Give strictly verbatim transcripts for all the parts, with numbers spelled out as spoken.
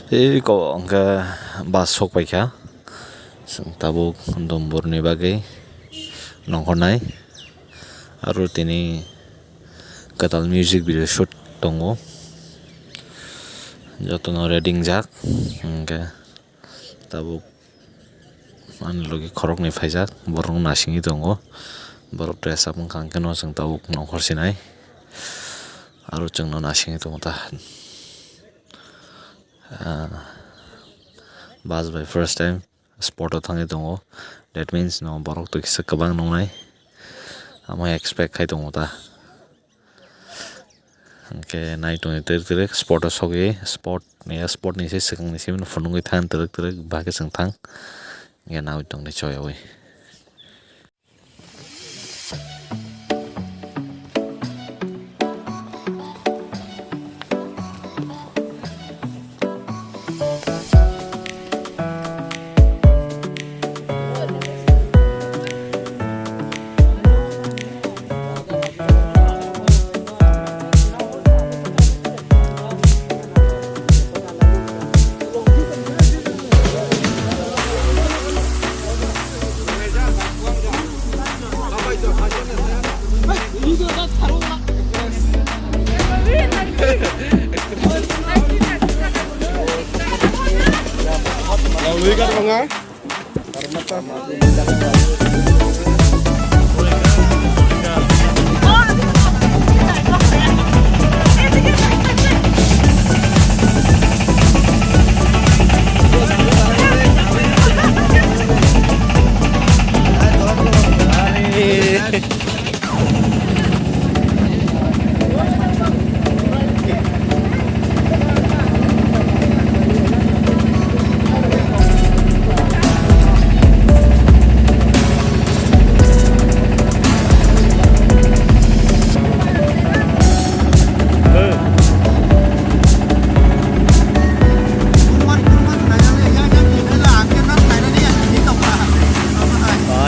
Tei ko hwnkhe bus sok paikha, chwng tabuk Dumbur ni bagwi nongkhornai, aro tini kwtal music video shoot tongo, jotono ready wngjak, hwnkhe tabuk ani logi khoroknwi phaijak, borok nasingwi tongo, borok dress up wngkha, hwnkhe no chwng tabuk nongkhor sinai, aro chwngno nasingwi tongo ta. Ah, bus bai first time spot o thangwi tongo. That means no borok twi kisa kwbang nungnai. Amo expect khai tongo ta. Hwnkhe nai tongwi twrwk twrwk spot o sogwi spot ni, spot ni se swkang ni simi no phunugwi thang twrwk twrwk bahai khe chwng thang. Hwnkhe nawi tongni choyawi.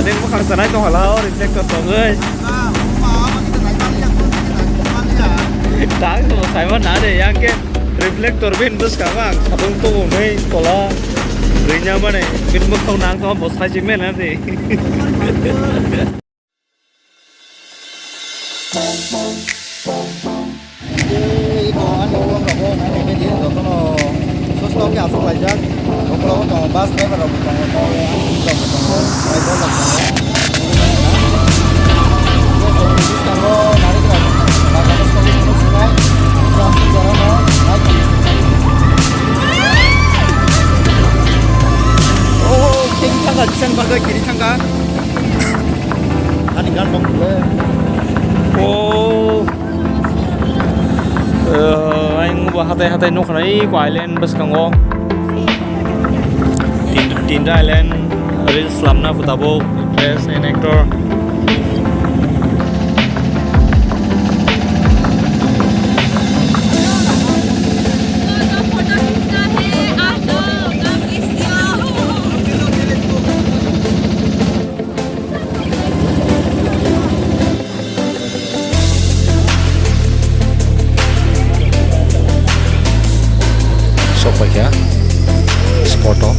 Ani bukhang sanai tong hala o reflector tongwi. Tang bo saima na de, yang ke reflector bin bwskango ang sabung tubu nui tola rwnya mane bin bwkhao nang tong bo sai si mena de. Iko ani ulo rok o nai nai di jotono susto khe aswk laijak. Ulo tongo bus driver rok tongo, tongo, ani rok tongo, driver rok tongo. Oh, kiri thangka, bisan bagwi kiri thangka. Ani gan bok le. Oh. Eh, ang bo hatai hatai nukha nai ko island bwskango. Tin, tinta island reels lamna pho tabuk dress and actor. Sok paikha spot o.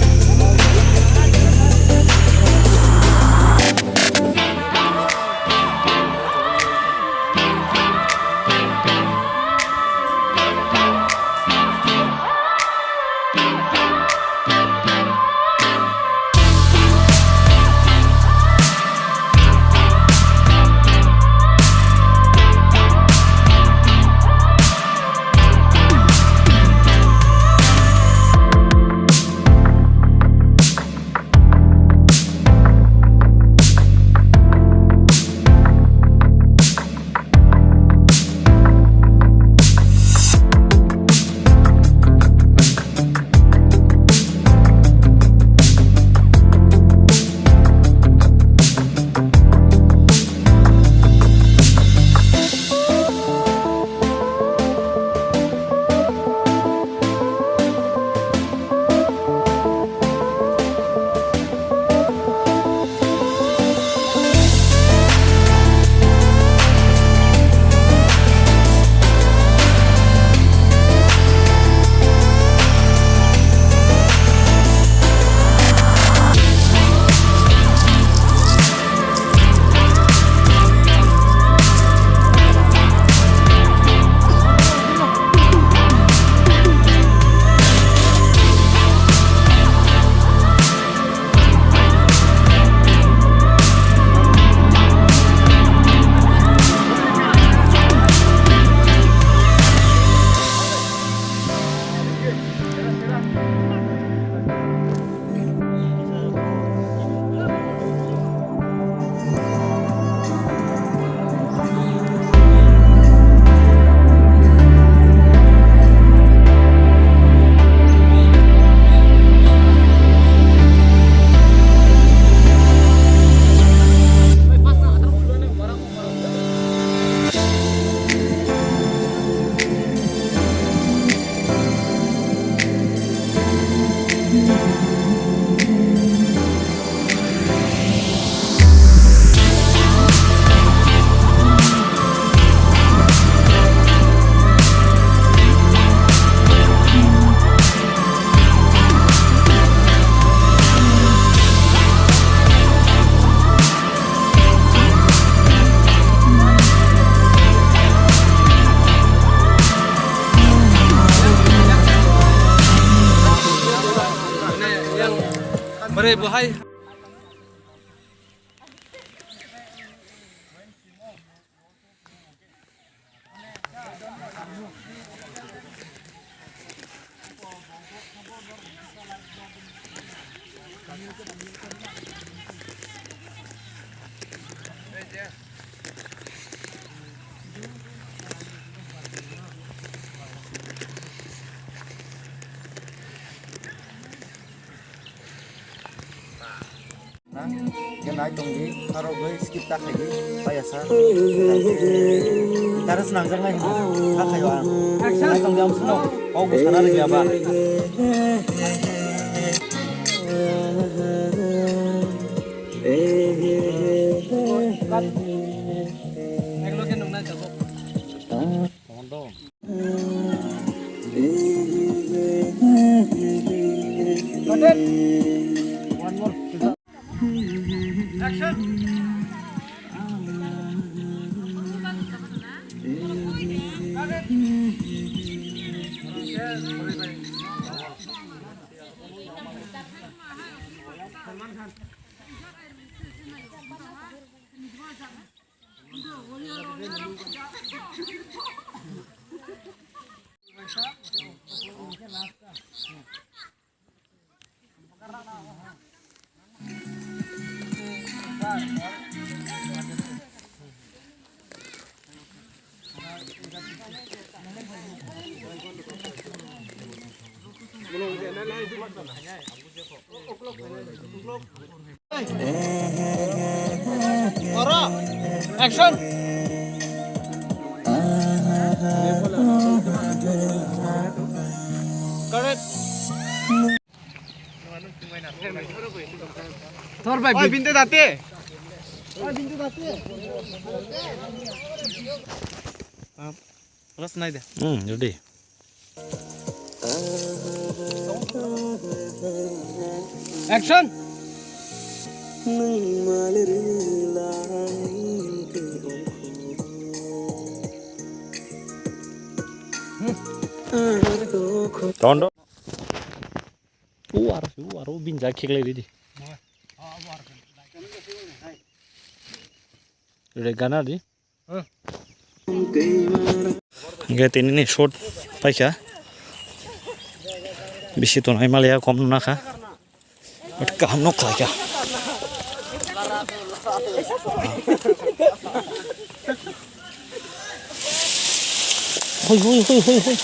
Bahai. Na, khe nai tong di, aro bai skip ta khai di, paiya sa. Interest nangjaknai hinwi kha khaio ang. Nai tong di, ang sino kok bo sana rwngya ba. Eklo khe nungnai tabuk. Oro, action. Correct. Thor bai. Oi, binte date. Oi, binte date. Ras nai de. Hmm, ready. Action! Tondo. U aro, u aro, binjak khiklai ridi. Re gana di. Hwnkhe tini ni shot paikha. Bisi tongnai maliya, kom nukha. But kaham no khlaikha. Hoi, hoi, hoi, hoi, hoi.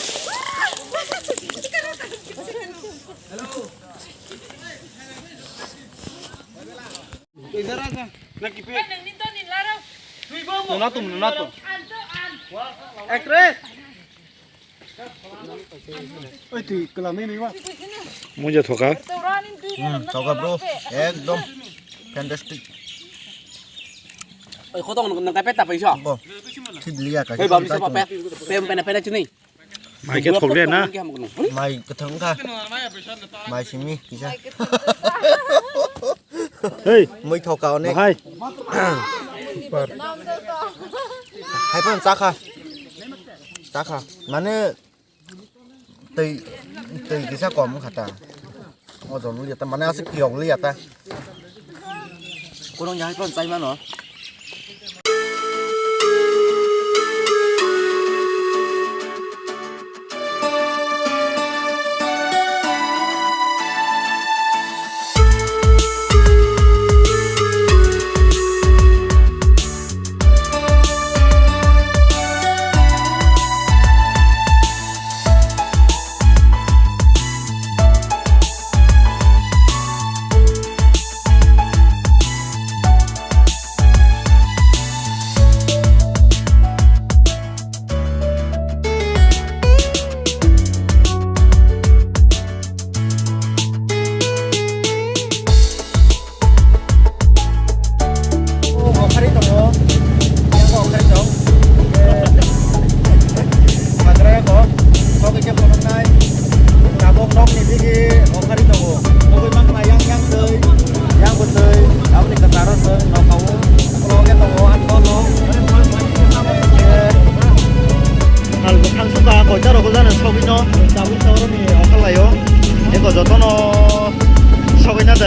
Nunatum, nunatum. Actress. Oi, twi kwlangwi nwi wa. Muja thoka. Hmm, thoka bro. Ekdom fantastic. Oi, khotong nang nang peta paisa. Bo. Thik liya ka. Oi, babu, sapa pe? Pem pena pena chini. Mai khe thok de na? Mai kwthang kha. Mai simi kisa. Hey. Mui thoka onek. Bahai. Hai phan chakha. Chakha. Mane tei tei kisa kom kha ta. Ojon liya ta, mane aswk phiyok liya ta. Kurang jahai phan chai mano.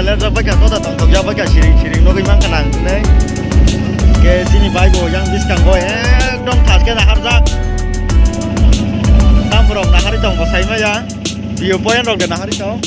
Lerjak bai kha, koda tongthok jak bai kha, siring siring nugwi mankha nang hinwi. Ke chini bike bo yang bwskango ekdom thaske naharjak. Tamborok nahari tong bo sai maya. View point rok de nahari tong.